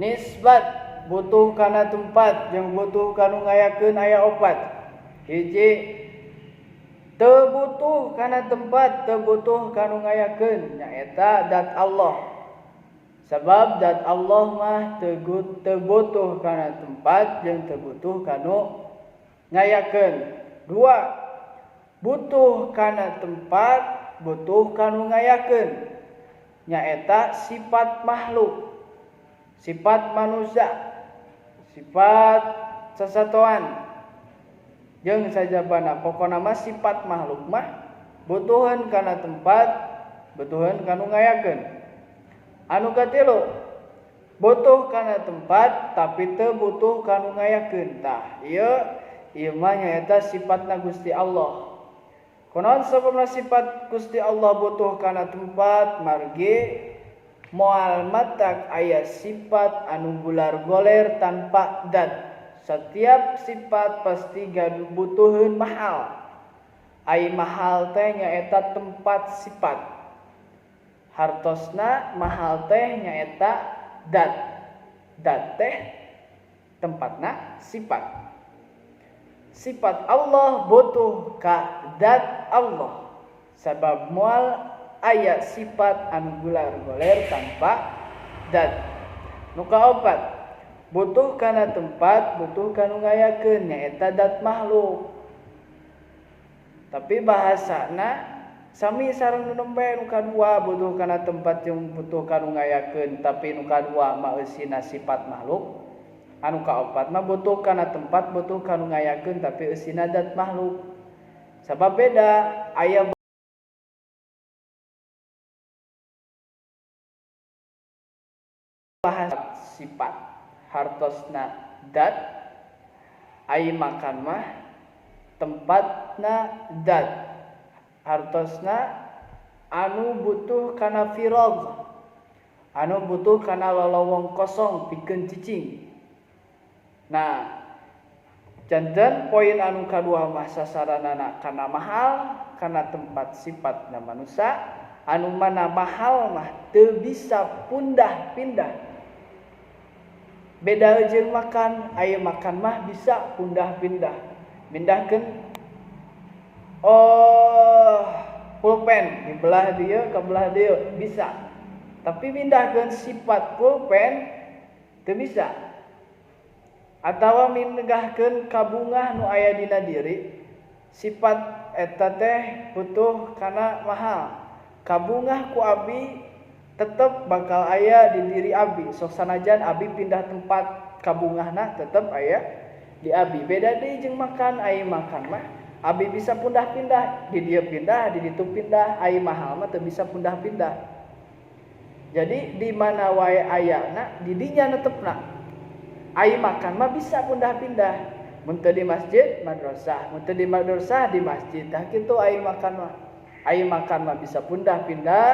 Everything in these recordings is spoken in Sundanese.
Nisbat butuh kana tempat jeung butuh kanu ngayakeun aya opat. Hiji, teu butuh kana tempat, teu butuh kanu ngayakeun, nyaeta dat Allah. Sabab dat Allah mah teu butuh kana tempat jeung teu butuh kanu ngayakeun. Dua, butuh kana tempat, butuh kanu ngayakeun, nyaeta sifat makhluk, sifat manusia, sifat sasatoan jeung sajabana. Pokona mah sifat makhluk mah butuhan kana tempat, butuhan kanu ngayakeun. Anu katilu, butuh kana tempat tapi teu butuh kanu ngayakeun. Tah ieu mah nyaeta sifatna Gusti Allah. Kunaon sababna sifat Gusti Allah butuh kana tempat? Margi moal matak aya sifat anu gular goler tanpa dat. Setiap sifat pasti gaduh butuheun mahal. Ai mahal teh nyaeta tempat sifat. Hartosna mahal teh nyaeta dat. Dat teh tempatna sifat. Sifat Allah butuh ka dat Allah. Sabab moal aya sifat anu gular goler tanpa dat. Nu kaopat, butuh kana tempat, butuh kanu ngayakeun, nyaeta dat makhluk. Tapi bahasana sami sareng nu nembe nu kadua, butuh kana tempat jeung butuh kanu ngayakeun, tapi nu kadua mah eusina sifat makhluk. Anu kaopat mah butuh kana tempat, butuh kanu ngayakeun, tapi eusina dat makhluk. Sabab beda, aya bahasa sifat hartosna dat, ai makan mah tempatna dat, hartosna anu butuh kana firog, anu butuh kana lolowong kosong pikeun cicing. Nah, janten poin anu kadua mah sasaranana kana mahal, kana tempat sifatna manusia, anu mana mahal mah teu bisa pundah-pindah. Beda jeung makan, aya makan mah bisa pundah-pindah. Mindahkeun pulpen di belah dieu ka belah dieu bisa. Tapi mindahkeun sifat pulpen teu bisa. Atawa mindahkeun kabungah nu aya dina diri, sifat eta teh butuh kana mahal. Kabungah ku abi tetep bakal aya di diri abi. Sok sanajan abi pindah tempat, kabungahna tetep aya di abi. Beda deui jeung makan, ai makan mah abi bisa pindah-pindah, di dieu pindah, di ditu pindah, ai mahal mah teu bisa pindah-pindah. Jadi di mana wae ayana, di dinya netepna. Ai makan mah bisa pindah-pindah. Mun teu di masjid, madrasah, mun teu di madrasah di masjid. Tah kitu ai makan mah. Ai makan mah bisa pindah-pindah,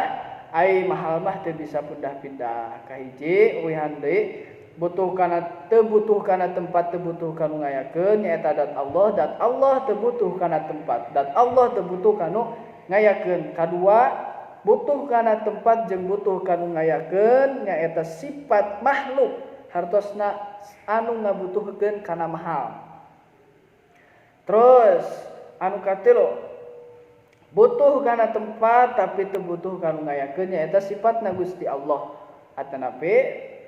ai mahal mah teu bisa pindah-pindah. Kahiji uihan deui, butuh kana teu butuh kana tempat, teu butuh kanu ngayakeun, nyaeta dat Allah. Dat Allah teu butuh kana tempat, dat Allah teu butuh kanu ngayakeun. Kadua, butuh kana tempat jeung butuh kanu ngayakeun, nyaeta sifat makhluk, hartosna anu ngabutuhkeun kana mahal. Terus anu katilu, butuh kana tempat tapi teu butuh kanu ngayakeun, nyaeta sifatna Gusti Allah. Atanapi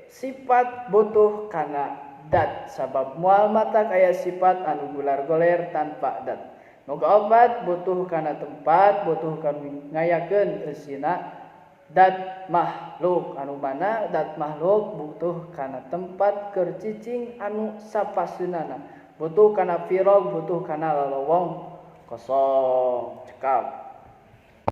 sifat butuh kana dat, sabab moal matak aya sifat anu gular goler tanpa dat. Nu kaopat, butuh kana tempat, butuh kanu ngayakeun eusina dat makhluk, anu mana dat makhluk butuh kana tempat keur cicing anu sapaseunana, butuh kana firog, butuh kana lolowong kosong. Cekap.